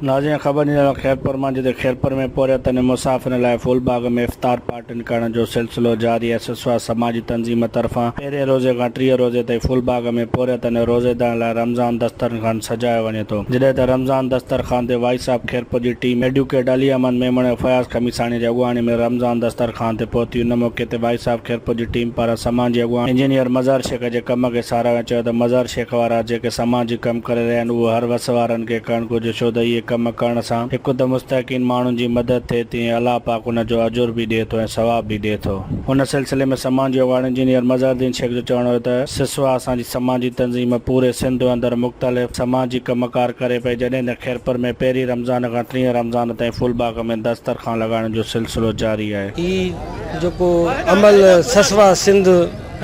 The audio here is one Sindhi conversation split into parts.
ناظرين خبر ڏيندڙ خيرپور مان جتي خيرپور ۾ پورهيتن ۽ مسافرن لاء ڦول باغ ۾ افطار پارٽين ڪرڻ جو سلسلو جاري آهي سسوا سماجي تنظيم طرفان پهرين روزي کان 30 روزي تائين ڦول باغ ۾ پورهيتن ۽ روزيدارن لاء رمضان دسترخوان سجايو وڃي ٿو جڏهن ته رمضان دسترخوان تي وائيس آف خيرپور جي ٽيم ايڊوڪيٽ علي احمد ميمڻ ۽ فياض خميساڻي جي اڳواڻي ۾ رمضان دسترخوان تي پهتي ان موقعي تي وائيس آف خيرپور جي ٽيم پاران سماجي اڳواڻ انجنيئر مظهر شيخ جي ڪم کي ساراهيو ۽ چيو ته مظهر شيخ وارا جيڪي سماجي ڪم ڪري رهيا آهن اهو هر وس وارن کي ڪرڻ گهرجي ڇو ته اهي ڪم ڪرڻ سان هڪ ته مستحقين ماڻهن جي مدد ٿئي ٿي ۽ الله پاڪ ان جو اجر به ڏئي ٿو ۽ ثواب به ڏئي ٿو. ان سلسلي ۾ سماجي اڳواڻ انجنيئر مظهر الدين شيخ جو چوڻ هيو ته سسوا اسان جي سماجي تنظيم پوري سنڌ اندر مختلف سماجي ڪم ڪار ڪري پئي جڏهن ته خيرپور ۾ پهرين رمضان کان ٽيهين رمضان تائين ڦول باغ ۾ دسترخوان لڳائڻ جو سلسلو جاري آهي. هي جيڪو عمل سسوا سنڌ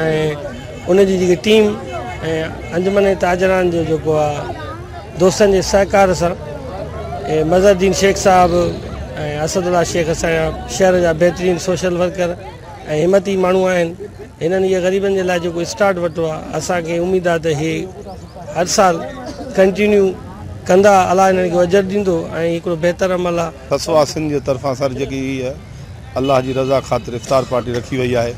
۽ ان جي جيڪي ٽيم ۽ انجمن تاجران جو جيڪو آ دوستن جي سهڪار سان مظهر الدين شيخ صاحب ۽ اسد الله شيخ اسان جا شهر جا بهترين سوشل ورڪر ۽ همتي ماڻهو آهن هنن اهي غريبن جي لاء جيڪو اسٽارٽ ورتو آ اسان کي اميد آ ته هي هر سال ڪنٽينيو ڪندا الله هنن کي اجر ڏيندو ۽ هڪڙو بهتر عمل آ. سسوا سنڌ جي طرفان سر جيڪي هي الله جي رضا خاطر افطار پارٽي رکي وئي آهي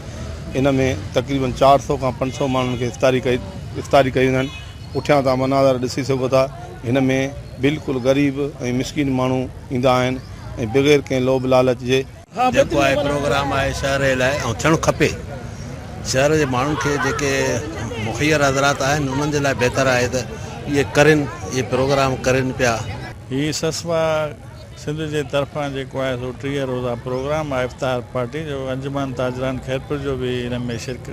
ان ۾ تقريبن 400 کان 500 ماڻهن کي افطاري ڪئي افطاري ڪئي ويندي آهن پٺيان تان مناظر ڏسي سگهو ٿا هن ۾ بلڪل غريب ۽ مسڪين ماڻهو ايندا آهن ۽ بغير ڪنهن لوڀ لالچ جي. جيڪو آهي پروگرام آهي شهر جي لاء ۽ ٿيڻ کپي شهر جي ماڻهن کي جيڪي مخير حضرات آهن انهن جي لاء بهتر آهي ته اهي ڪرين اهي پروگرام ڪرين پيا. هي سسوا سنڌ جي طرفان جيڪو آهي سو 30 روزه پروگرام آهي افطار پارٽي جو انجمن تاجران خيرپور جو به ان ۾ شرڪ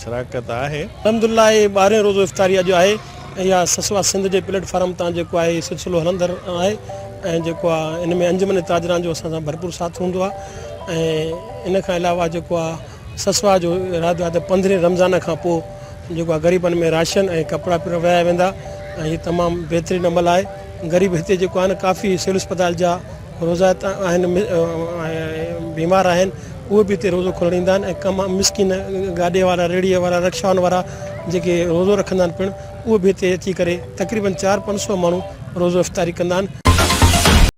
شراڪت آهي. الحمدلله هي ٻارهين روزو افطاري اڄ آهي ۽ اها سسوا سنڌ جي پليٽ فارم تان جيڪو آهي هي سلسلو هلندڙ آهي ۽ جيڪو آهي ان ۾ انجمن تاجران جو اسان سان ڀرپور ساٿ هوندو آهي ۽ ان کان علاوه جيڪو آهي سسوا جو ارادو آهي ته پندرهين رمضان کان پوء جيڪو آهي غريبن ۾ راشن ۽ ڪپڙا پڻ ورهايا ويندا ۽ هي تمام بهترين عمل آهي. غريب هتي جيڪو آهن ڪافي سول اسپتال جا روزائتا آهن ۽ بيمار آهن اهي به هتي روزو کولڻ ايندا آهن ۽ ڪم مسڪين گاڏي وارا ريڙهي وارا رڪشائن وارا جيڪي روزو رکندا آهن پڻ اهي به هتي اچي ڪري تقريبن چار پنج سو ماڻهو روزو افطاري ڪندا آهن.